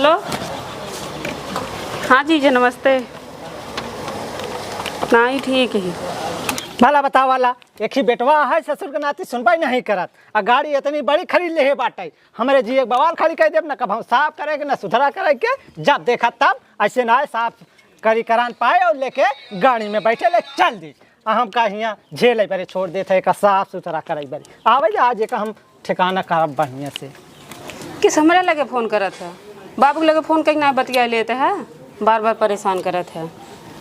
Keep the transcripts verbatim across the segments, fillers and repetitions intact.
हेलो। हाँ जीजा, नमस्ते। नाहीं, ठीक ही। भला बतावा ला, एक ही बेटवा है, ससुर के नाती सुनबइ नहीं करत, आ गाड़ी इतनी बड़ी खरीद लेहे बाटे। हमरे जी एक बवाल खड़ी कर देब, न कबहूँ साफ करे के, न सुथरा करे के। जब देखा तब ऐसे ना साफ करी करान पाए और लेके गाड़ी में बैठे ले चल दी। आ हमका हियाँ झेले बरे छोड़ देत है, एका साफ सुथरा करे बरे। आवे जा, आज एका हम ठिकाना करब बढ़िया से। किस हमरा लगे फोन करत है? बाबू के लगे फोन कइके ना बतिया लेत है, बार बार परेशान करत है।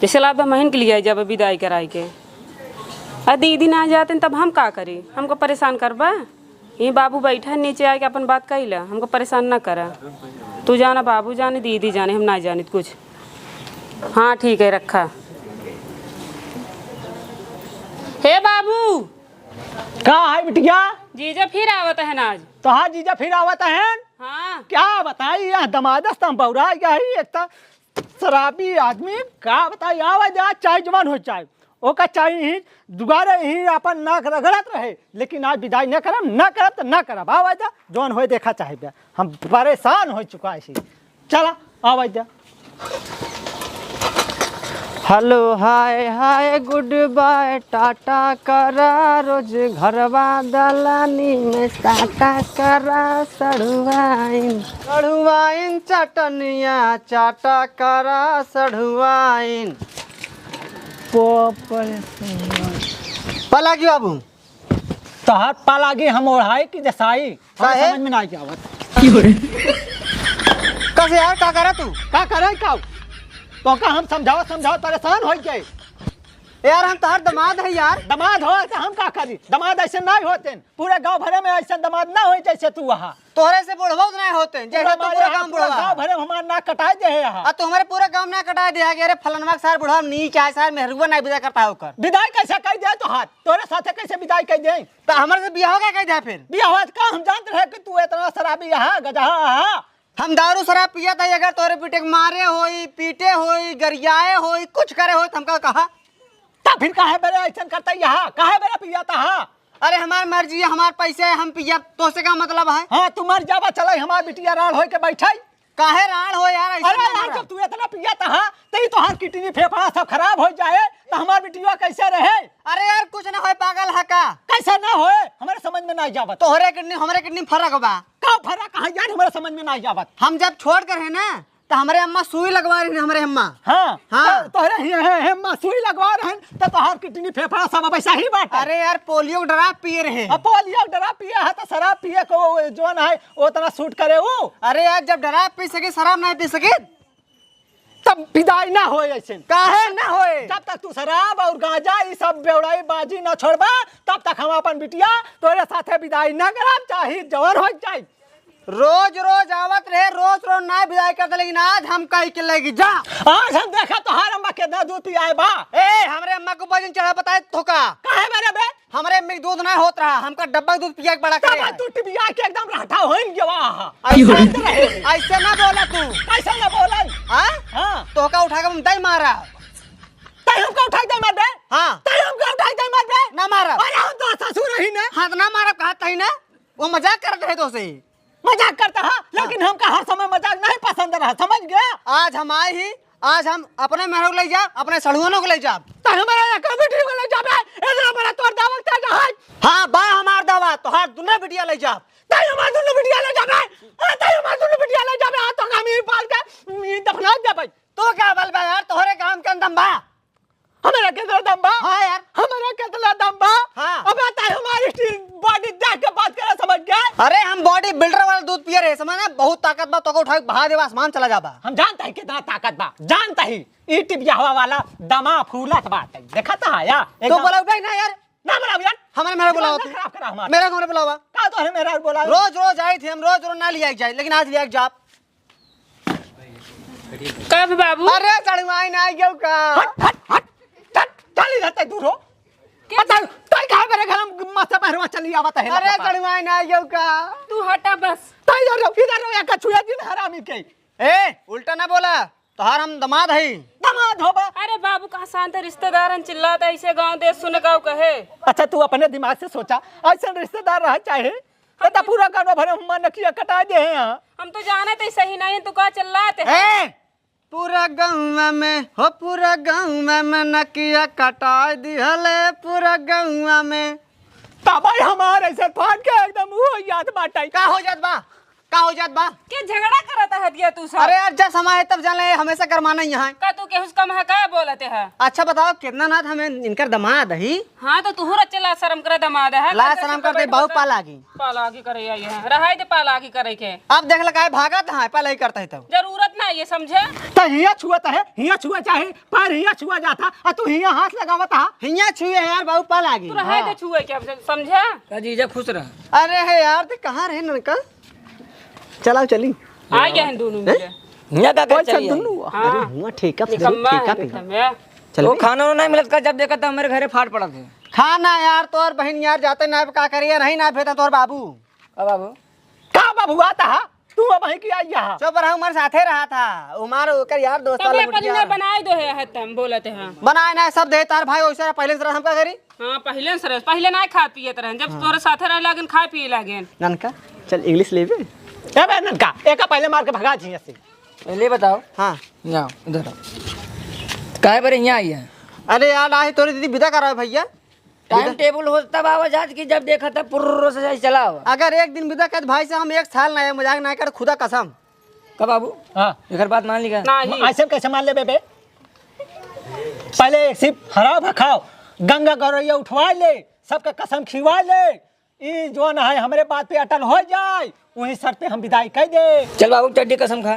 जैसे लागत बा महीन के लिए आई जब विदाई कराई के। आ दीदी ना जाते तब हम का करी? हमको परेशान करबा? ये बाबू बैठा है नीचे आके अपन बात कइला, हमको परेशान ना करा। तू जाना, बाबू जाने, दीदी जाने, हम ना जानित कुछ। हाँ ठीक है, रखा। हे बाबू। का है बिटिया? जीजा फिर आवत है ना आज। तो हाँ, जीजा फिर आवत है। हाँ। क्या बताई, यह दमादस तम बौरा गया ही, एक तो शराबी आदमी। का बताई, आवा जा, चाहे जवान हो चाहे, ओका चाहे ही दुआरे ही अपन नाक रगड़त रहे, लेकिन आज विदाई न करब, न करब तो न करब। आवा जा, जौन होए देखा चाहे बे। हम परेशान हो चुका है। चला, आवा जा। हेलो, हाय हाय, गुड बाय, टाटा करा, रोज घरवा दलानी में टाटा करा, सड़ुआइन, सड़ुआइन चटनिया चाटा करा, सड़ुआइन। पोपल। पलागी बाबू। तोहार पलागी हम ओढ़ाई कि जसाई? हमरा काहे? समझ में ना आवत। कस यार, का करा तू? का करे का? तो का हम समझावत समझावत परेशान हो गए। यार, हम तोहार दमाद है यार। दमाद हो तो हम का करी? दमाद ऐसे नहीं होते। पूरे गांव भरे में ऐसे दमाद ना होए जैसे तू वहाँ। तोहरे से बुढ़वा नहीं होते, जैसे तू हमारे पूरा यहाँ गांव पूरा बुढ़वा। गांव भरे में हमार नाक कटाए दे है यहाँ। आ, तू हमारे पूरा गांव नाक कटाए दे है कि अरे फलनवा के सार बुढ़वा नीच आए, सार मेहरुआ नहीं विदा करता है ओकर। विदाई कैसे कर दे तोहार? तोरे साथे कैसे विदाई कर दे? तो हमारे से बियाह का कह दे फिर? बियाह का हम जानते रहे कि तू इतना शराबी यहाँ, गजहा यहाँ। हम दारू शराब पिया था, अगर तोरे पीटे के मारे होई, पीटे होई, गरियाए होई, कुछ करे होई, तो हमका कहा। तब फिर काहे बेरे ऐसन करता यहाँ? काहे बेरे पिया था, हाँ? अरे हमार मर्जी है, हमार पैसे है, हम पिया, तोसे का मतलब है? हाँ, तू मर जाबा, चला हमार बिटिया राड़ होई के बैठे। काहे राड़ हो यार, ऐसे अरे ना यार, मारा। जब तू इतना पिया था, हाँ, तो ये तोहार किडनी फेफड़ा सब खराब हो जाए, तो हमार बिटिया कैसे रहे? अरे यार, कुछ ना होए, पागल है का? कैसे ना होए? हमारे समझ में ना जावत। तोहरे किडनी, हमरे किडनी में फर्क बा। का फर्क है यार, हमारे समझ में ना जावत। हम जब छोड़ कर है ना, तो हमरे अम्मा सुई लगवा रही, हमरे अम्मा। हाँ, हाँ। तो, तोहरे ही, ही, ही अम्मा सुई लगवा रहे, तो तोहार किडनी फेफड़ा सब वैसा ही बाटे। अरे यार, पोलियो के ड्राप पिए रहे। अब पोलियो के ड्राप पिए है, तो शराब पिए को जौन है, वो इतना सूट करे वो। अरे यार, जब ड्राप पी सके, शराब नहीं पी सके, तब विदाई ना होए ऐसे। काहे ना होए? जब तक तू शराब और गांजा, ये सब बेवड़ाई बाजी ना छोड़बा, तब तक हम अपन बिटिया तोरे साथे विदाई ना करब, चाहे जवन हो जाए। रोज रोज आवत रहे, रोज रोज ना विदाई करते, लेकिन आज हम कह के लेगी जा। आज हम देखा तोहार अम्मा कितना दूध पियाए बा। ए, हमरे अम्मा को वजन चढ़ा बताए तो का? काहे मेरे बे? हमरे अम्मी के दूध ना होत रहा, हमका डब्बा के दूध पिया के बड़ा करे तब है। तू टिबिया के एकदम राठा होइन गवा हा। ऐसे, ऐसे ना बोला तू। कैसे ना बोला? हाँ? हाँ। तो का उठा के हम दई मारा। तई हमका उठा के दई मार बे? हाँ। तई हमका उठा के दई मार बे? ना मारा। अरे हम तो ससुर ही ना। हाँ, तो ना मारा, कहा तही ना। वो मजाक करत रहे तो से। मजाक करता है, हाँ। लेकिन हमका हर समय मजाक नहीं पसंद रहा, समझ गया? आज हम आए ही, आज हम अपने मेहरों को ले जाब, अपने सड़ुआनों को ले जाब। तो हमारा एक बिटिया को ले जाबे, इतना बड़ा तोर दावत क्या है? हाँ, बा हमार दावा, तोहार दुनो बिटिया ले जाब। तई हमार दुनो बिटिया ले जाबे, आ, तई हमार दुनो बिटिया ले जाबे, आ, तो हम ही पाल के, ई दफना देबे। तो का बल बा यार, तोहरे काम के अंदम बा। हमरा केतना दम बा? हाँ यार। हमरा केतना दम बा? हाँ। अबे ताई हमारी स्टील बॉडी देख के बात करे, समझ गया? अरे हम बॉडी बिल्डर वाला दूध पिए रहे, समझ ना? बहुत ताकत बा, तोको उठा के बहा देबा, आसमान चला जाबा। हम जानता ही कितना ताकत बा, जानता ही। ई टिबिया हवा वाला दमा फूलत बाटे, देखत है या? तो एकदम बोला उठाई ना यार। ना बोला यार। हमारे मेरा बोला दिमाग होती। खराब करा हमारा। मेरा कमरे बुलावा। का तो है मेरा बोला? रोज रोज आई थी हम, रोज रोज ना लिया जाए, लेकिन आज लिया जाए। कब बाबू? अरे सड़ुआइन आ गयो का? हट, हट, हट, हट, चली रहते दूर हो। के? पता है, तोय कहाँ मेरे घर में मस्त बहरवा चली आवत है, अरे लगा। सड़ुआइन आ गयो का? तू हटा बस। तोय इधर रहो, इधर रहो, या कछुआ दिन हरामी के। ए, उल्टा ना बोला, तोहार हम दमाद हई। दमाद होबा? अरे बाबू, कहाँ शांत रिश्तेदारन चिल्लात ऐसे गाँव देश सुन गाँव कहे। अच्छा, तू अपने दिमाग से सोचा, ऐसे रिश्तेदार रह चाहे, तो पूरा गाँव भरे हम नकिया कटा दे हैं यहाँ। हम तो जानत ही सही नहीं, तू का चिल्लात है? ए, पूरा गौवा में, हो पूरा गौवा में नकिया कटाई दिहले पूरा गौवा में। तबई हमार ऐसे फाट के एकदम हो जात बाटे। का हो जात बा? का हो जात बा? के झगड़ा करत है दिया तू सब? अरे यार, जब समय है तब जान ले, हमेशा गरमाना ही है। का तू केहू से कम है, का बोलत है? अच्छा बताओ, केतना नाथ हमें इनकर दमाद ही? हाँ, तो तुहू रच्चे लाज शरम करे दमाद है। लाज शरम करते बहुत पाला आगी। पाला आगी करे आई है। रहाई दे पाला आगी करे के। अब देख ले काहे भागत है, पाला ही करता है तब। जरूरत ना ये समझे। तो हिया छुअत है, हिया छुआ चाहे, पर हिया छुआ जाता, आ तू हिया हाथ लगावत हा। हिया छुए है यार, बहुत पाला आगी। तू रहाई दे हाँ। छुए के अब समझे। का जीजा खुश रहा। अरे है यार, ते कहाँ रहे ननका? चलाओ चली। आ गया है दोनों हैं? मिले। हिया का कर कौन सा चली आई? दोनों? हाँ। अरे हुआ ठेका पे, निकम्मा है ठेका पे। एकदम, है। चल वो बे। खाना वाना नहीं मिलत का, जब देखा तब मेरे घरे फाट पड़त है। खाना यार, तोर बहिन यार जाते ना, का करिए, नहीं ना भेता तोर बाबू। का बाबू? का बाबू आता हा? तू अब वहीं की आई यहाँ? चुप रहा, हमारे साथे रहा था। हमार ओकर यार दोस्त तब वाला ये गुटिया पनीर रहा। बनाए दो है, है तम बोलत है। बनाए ना, सब दे तार भाई, वैसे पहले से रहा, हम का करी? हाँ, पहले से रहे, पहले ना खात पियत रहे, जब हाँ। तोरे साथे रहे लागेन, खाए पिए लागेन। ननका, चल English लेबे। ए बे ननका, एका पहले मार के भगा जी से। पहले बताओ। हाँ। जाओ, इधर आओ। काहे पर यहाँ आई है? अरे यार, आज तोरे दीदी विदा करावे भैया। टाइम विदा टेबल हो तब आवा जात कि जब देखा तब पुर्र से जाए चला आवा। अगर एक दिन विदा कर भाई से हम एक साल ना आए, मजाक ना कर, खुदा कसम। का बाबू? हाँ। एकर बात मान ली का? नहीं। ऐसे कैसे मान ले बे? पहले एक सिप हरा भखाओ, गंगा गौरैया उठवा ले, सबका कसम खिवा ले। ई जौन है हमरे बात पे अटल हो जाए, वही शर्त पे हम विदाई कर दे। चल बाबू, चड्डी कसम खा।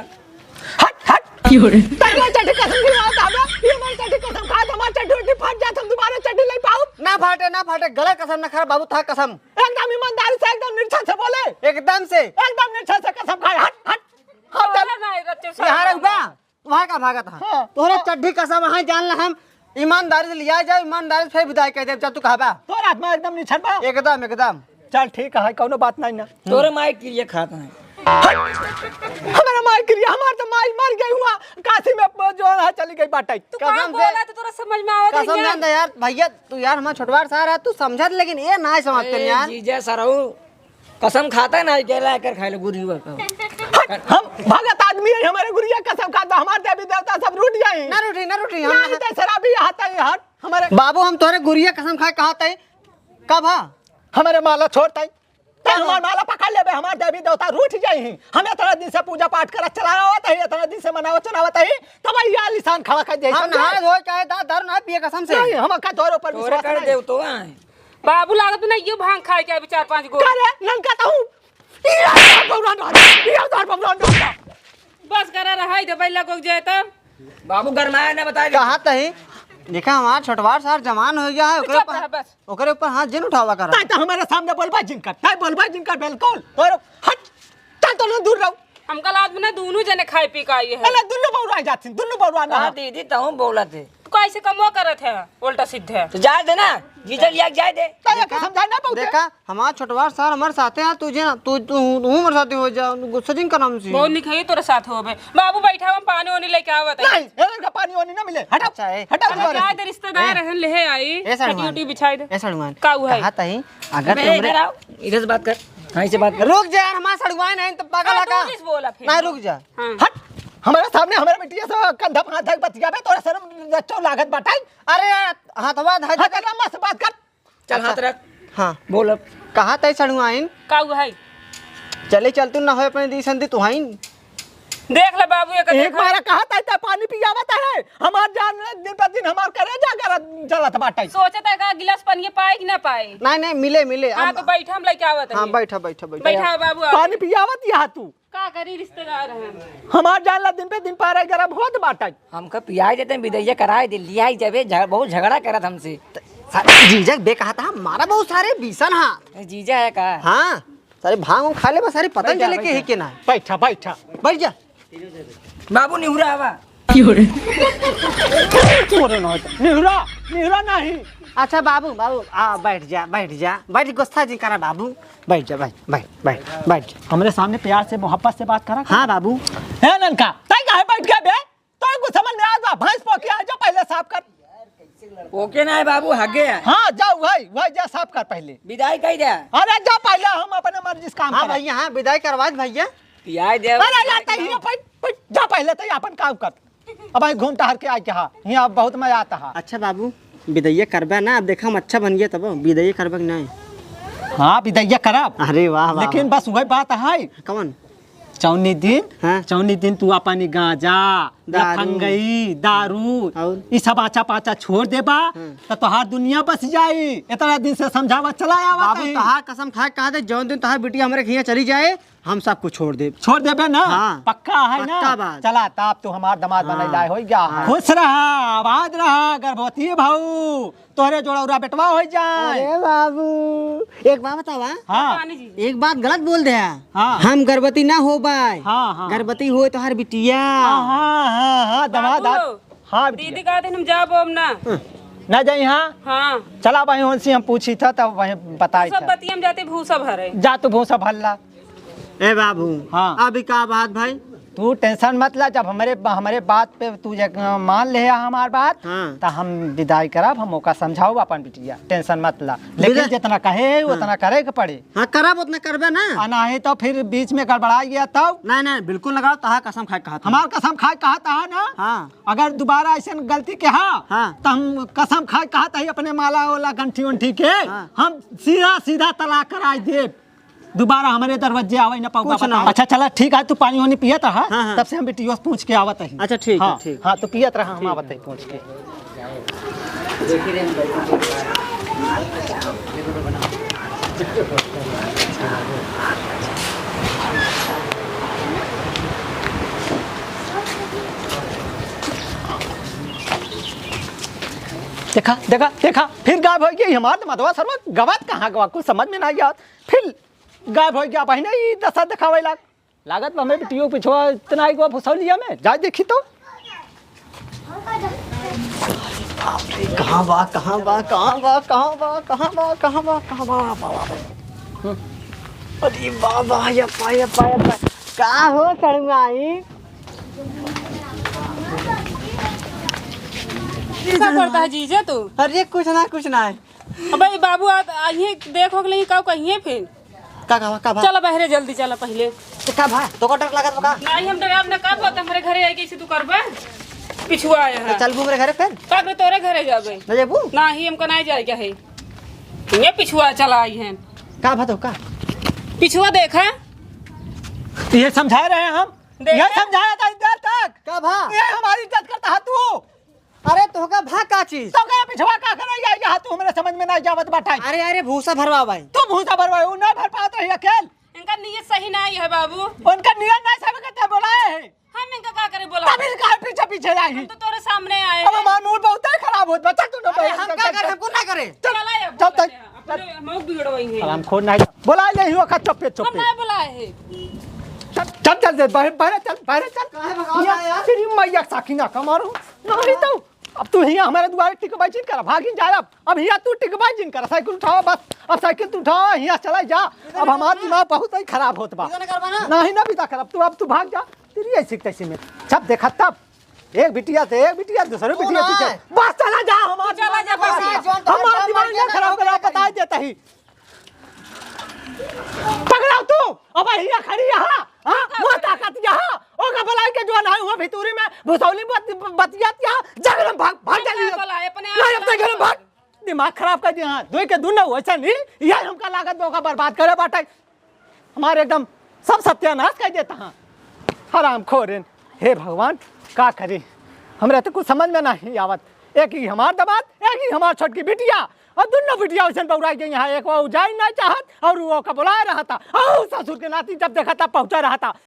हट, हट। क्यों रे? तैयो चड्डी कसम खिलवाओ, दादा। ये हमारी चड्डी कसम खा, तो हमारी चड्डी उड्डी फट जाए, तो हम दोबारा चड्डी ले पाऊ? ना फाटे, ना फाटे, गलत कसम ना खा बाबू, था कसम। एकदम ईमानदारी से, एकदम निर्छल से बोले। एकदम से। एकदम निर्छल से कसम खाए, हट, हट। हट, बोला ना, रच्चे यहाँ साला। रहुआ। वहाँ का भागत है? हाँ। तोहरे चड्ढी कसम है, जान ला हम ईमानदारी से लिया जाओ, ईमानदारी से फिर विदाई कर देब, जब तू कहबा। तोर आत्मा एकदम निछन बा। एकदम, एकदम। चल ठीक है, कौनो बात नहीं ना। तोरे माई किरिया खात है। हमारा माई किरिया, हमार तो माई मर गई हुआ, काशी में प-, जो है चली गई बाटे। तू का कसम से, बोला तो तोरा समझ में आवत कसम नहीं है। जान दे यार, भैया तू यार हमार छोटवार सार है, तू समझत लेकिन ये ना समझते ए, यार। जीजा सरऊ, कसम खाता है ना, अकेला एकर खाए ले गुरिया का। हट, हम भगत आदमी है, हमारे गुरिया कसम खाता, हमार देवी देवता सब रूठ जाए। ना रूठी, ना रूठी, हम नहीं ना तो शराबी हाथ है, हट, हमारे बाबू, हम तोरे गुरिया कसम खाए कहा तई, कब हा? हमारे माला छोड़ तई, तई हमार माला पकड़ लेबे, हमार देवी देवता रूठ जाए हैं। हम इतना दिन से पूजा पाठ करत चला आवत है, इतना दिन से मनावत चलावत है, तब ये आलिशान खड़ा कर दे हम। नहाए धोए चाहे दा-, दारू ना पिए कसम से। नहीं, हम का तोरे ऊपर तोरे विश्वास कर नहीं। देव तो आए। बाबू, लागत ना, यो भांग खाए के अभी चार पाँच गो। का रे, ननका तहू? ई यार भगवान डाल, ई यार भगवान डाल। बस करा रहा, दे बैला को जाए तब। बाबू, गरमाया ना, बता दे। कहा तही? देखा, हमार छोटवार सार जवान हो गया है, तू ओकरे चुप ऊपर, रह, बस। ओकरे ऊपर हाथ जिन उठावा करा। ताई तो हमारे सामने बोलबा जिन कर, ताई बोलबा जिन कर, बिल्कुल। और हट, चल तो ना दूर रहो। हमका लाद में ना दोनों जने खाए पी के आई है। अरे, दुन्नु बौरा जात सिन, दुन्नु बौरा ना। हाँ, दीदी, तहूँ बोलत है। तू कैसे कमवा करत है, उल्टा सीधे? तो जाए दे ना, जीजा लिया के जाए दे। तो ये देखा, कसम जाए ना पहुँचे। देखा, हमार छोटवार सार हमारे साथे है, तुझे ना, तू, तू, तू हमारे साथे हो जा, गुस्सा जिन करम से। बहुत निक है, तोरे साथ होबे। बाबू, बैठा, हम पानी वानी लेके आवत है। नहीं, ए, इनका पानी वानी ना मिले। हटा, अच्छा, ए, हटा, अच्छा, हमारे जा से। दे, रिश्तेदार ए, रहन, ले आई। ए, सड़मान। चड्डी उड्डी बिछाई दे। ए, सड़मान। का हुआ है? कहा तही, अगर अबे, तुमरे इधर आओ, इधर से बात कर। हाँ, इसे बात कर। रुक जा यार, हमार सड़ुआइन है, तो पागल हाँ, है का? तू किस बोला फिर? नहीं, रुक जा। हाँ। हट, हमारे सामने हमारे बिटिया से कंधा पे हाथ धर के बतियाबे, तोरा शर्म लज्जो लागत बाटे? अरे यार, हथवा धर हाथ दे। कर, मस्त बात कर। चल, अच्छा। हाथ रख। हाँ। बोल अब। कहा तई सड़ुआइन? का हुआ है? चले चल तू ना होए अपने दी संदी तुहाइन। देख ले बाबू, एक एक देखा। बार कहा तई ते पानी पियावत है। हमार जान दिन पर दिन हमार करेजा गरम जलत बाटे। सोचत है का गिलास पानी पाए कि ना पाए? नहीं, नहीं, मिले, मिले। हाँ, हम तो बैठा, हम लेके आवत हाँ, है। बैठा, बैठा, बैठा। बैठा बाबू, आओ। पानी पियावत यहाँ तू। का करी, रिश्तेदार हैं। हमार जान ला दिन पे दिन पारा गरम होत बाटे। हमका पियाई देते, बिदैया कराई दे, लियाई जाबे, झ-, बहुत झगड़ा करत हमसे। त-, सा-, जीजा बे कहा था, हमारा बहुत सारे बीसन हा। ए, जीजा है का? हाँ, सारे भांग उंग खा ले, बस सारे पता नहीं बैठा, चले के है बैठा। के ना। बैठा, बैठा। बैठ जा। बाबू निहुरा आवा। क्यों रे? तोरे ना होता। निहुरा, निहुरा नहीं। अच्छा बाबू, बाबू, आ, बैठ जा, बैठ जा, बैठ, गुस्सा जी करा बाबू, बैठ जा, बैठ, बैठ, बैठ, बैठ जा। हमरे सामने प्यार से, मोहब्बत से बात करा। हाँ बाबू। हे ननका, तै काहे बैठ गया बे? तो कुछ समझ में आ जा, भैंस पोके आ जा, पहले साफ कर। ओके ना है बाबू, हगे है। हाँ, जाओ भाई, भाई जा साफ कर पहले। विदाई कही दे। अरे जा पहले, हम अपने मर्जी से काम हाँ करा। भैया, हाँ, विदाई करवा दे भैया। पियाए दे। अरे, या तै हियाँ बैठ, बैठ, जा पहिले तै आपन काम कर। अब आई घूम टहर के आई कहा, हियाँ अब बहुत मजा आता है। अच्छा बाबू, बिदैया करबा ना, अब देखा हम अच्छा बन गया तब, बिदैया करबा कि नहीं? हाँ, बिदैया करब। अरे वाह, वाह, लेकिन वाह। बस वही बात है। कौन? चौनी दिन, हाँ। चौनी दिन तू अपन गांजा, दारू। लफंगई, दारू, और? ई सब आचा पाचा छोड़ देबा, हाँ। तो तोहार दुनिया बस जाई। इतना दिन से समझावा चला आवा बाबू, तही। तोहार कसम खाए कहा दे, जौन दिन तोहार बिटिया हमरे हियाँ चली जाए, हम सब कुछ छोड़ देब। छोड़ देबे ना? हाँ। पक्का है ना? पक्का बात। चला, तब तू हमार दामाद हाँ। बने लाए हो गया। हाँ। खुश रहा, आबाद रहा, गर्भवती भाऊ, तोहरे जोड़ौरा बेटवा हो जाए। अरे बाबू, एक बात बतावा। हाँ। पानी जी। एक बात गलत बोल दे। हाँ। हम गर्भवती ना हो बाय। हाँ, हाँ। गर्भवती होए तोहार बिटिया। हाँ, हाँ, हाँ, हाँ, दामाद। बाबू, हाँ, बिटिया। दीदी कहा दिन हम जाबो अब ना। ना जाई, हाँ? हाँ। चला भाई, उनसे हम पूछी था, तब वहीं बताई सब था। बतिया में जाते भूसा भरे। जा तू भूसा भर ला। ए बाबू, हाँ। अभी का बात भाई? तू tension मत ला, जब हमरे, हमरे बात पे तू जे मान ले हमार बात, हाँ। त हम विदाई करब, हम ओका समझाऊ अपन बिटिया, tension मत ला। लेकिन विदा- जितना कहे, हाँ। उतना करे के पड़े। हाँ, करब उतना करबे ना। आ नाही तो फिर बीच में गड़बड़ा गया तब। नहीं, नहीं, बिल्कुल ना करब, तहा कसम खाए कहा था। हमार कसम खाए कहा था ना। हाँ। अगर दोबारा ऐसे गलती के हाँ, हाँ। त हम कसम खाए कहा था ही अपने माला वाला गंठी उंठी के, हाँ। हम सीधा सीधा तलाक कराई देब। दोबारा हमरे दरवाजे आवे न पाऊगा, कुछ ना। बताओ। अच्छा, चला, ठीक है, तू पानी वानी पियत रहा, हाँ, हाँ। तब से हम बिटियो से पूछ के आवत ही। अच्छा, ठीक है, हाँ, ठीक। हाँ, तू पियत रहा, हम आवत ही पूछ के। देखा, देखा, देखा, फिर गायब हो गई हमार मदवा सरवा, गवात कहाँ गवा, कुछ समझ में ना आवत। फिर गायब हो गया बहिने, ई दशा देखावे लाग। लागत बा हमें बिटियो पिछवा इतना एक बार फुसौलिया में। जा देखी तो। बाप रे, कहाँ बा, कहाँ बा, कहाँ बा, कहाँ बा, कहाँ बा, कहाँ बा, कहाँ बा, बाबा रे। अरे बाबा, या पा, या पा, या पा। का हो कड़ुआई? का करता है जीजा तू? अरे कुछ ना, कुछ ना है। अबे बाबू, आ, आ, ये देखो के नहीं, का कहिए फिर? का, का, का भा? चला बहरे जल्दी, चला पहिले। तो का भा? तो का डर लागत बा का? नाही, हम डराब ना, का बात, हमरे घरे आए, कैसे तू करबे? पिछुआ आया तो है। चल घूम रे घरे फिर। का बे, तोरे घरे जाबे? ना जेबू? नाही, हमका नाही जाए के है। ये पिछुआ चला आई है। का भा तो का? पिछुआ देखा। ये समझा रहे हैं हम। देख। ये समझाया था इधर तक। का भा? ये हमारी इज्जत करता है तू। अरे तोहका भा का चीज? तो का पिछवा का करे या, या तू हमरे समझ में ना जावत बाटे। अरे, अरे, भूसा भरवा भाई। तू भूसा भरवा, उ ना भर पात रही अकेल। इनका नीयत सही ना है बाबू। उनका नीयत ना सही के ते बोलाए है। हम इनका का करे बोला? तब इनका पीछे पीछे आई। हम तो तोरे सामने आए अब हैं। हमार मूड बहुत ही खराब होत बा। चल तू ना अरे, बैठ, हम चल, का चल, करे, चल। हमको ना करे। चल, चला ये चल, बोल चल। दे। अपने मौक बिगड़वाई है। हरामखोर नहीं। बोला ले ही ओका चुप्पे हम चुप्पे। ना बोला है। चल, चल, चल, चल, बाहर, बाहर चल, बाहर चल। काहे भगावत है यार? तेरी मैया साकी ना का मारू। नहीं तो, अब तू हियाँ हमारे दुआरे टिकबाई जिन कर, भागिन जा अब। अब हियाँ तू टिकबाई जिन कर, साइकिल उठाओ बस। अब साइकिल तू उठाओ, हियाँ चला जा। अब हमार दिमाग बहुत ही खराब होत बा। इधर ना करबा ना। नहीं ना बिदा करब, तू अब तू भाग जा। तेरी ऐसी तैसी में। सब देखा तब। एक बिटिया से, एक बिटिया, दूसरे तू बिटिया ना पीछे। है। बस चला जा, हमार चला जा, दिमाग बस खराब ये कर। जौन तोहर हमार काम दिमाग बन ना गया खराब ना, कर, हो गया बता कहीं। देता ही। पकड़ाओ तू, अब हिया खड़ी यहाँ, हाँ? मुँह ताकत यहाँ, ओका बुलाई के जो ना हुआ भितूरी में, भुसौली बत-, बतियात यहाँ, जगरम भाग, भाग अपने चली। आप बुलाए, अपने आप नहीं, अपने बुलाए। घर में भाग। दिमाग खराब कर दिया, हाँ। दुई के दुनो वैसे नहीं, यही हमका लागत बा, ओका बर्बाद करे बाटे। हमारे एकदम सब सत्यानाश कर देता, हाँ। हरामखोरिन, हे भगवान, का करी? हमरा तो कुछ समझ में नहीं आवत। एक ही हमार दामाद, एक ही हमार छोटकी बिटिया, और दुनो बिटिया वैसे बौराई गई यहाँ। एक वो जाई नहीं चाहत, और वो का बुलाए रहा था, और ससुर के नाती जब देखा था पहुँचा रहा था।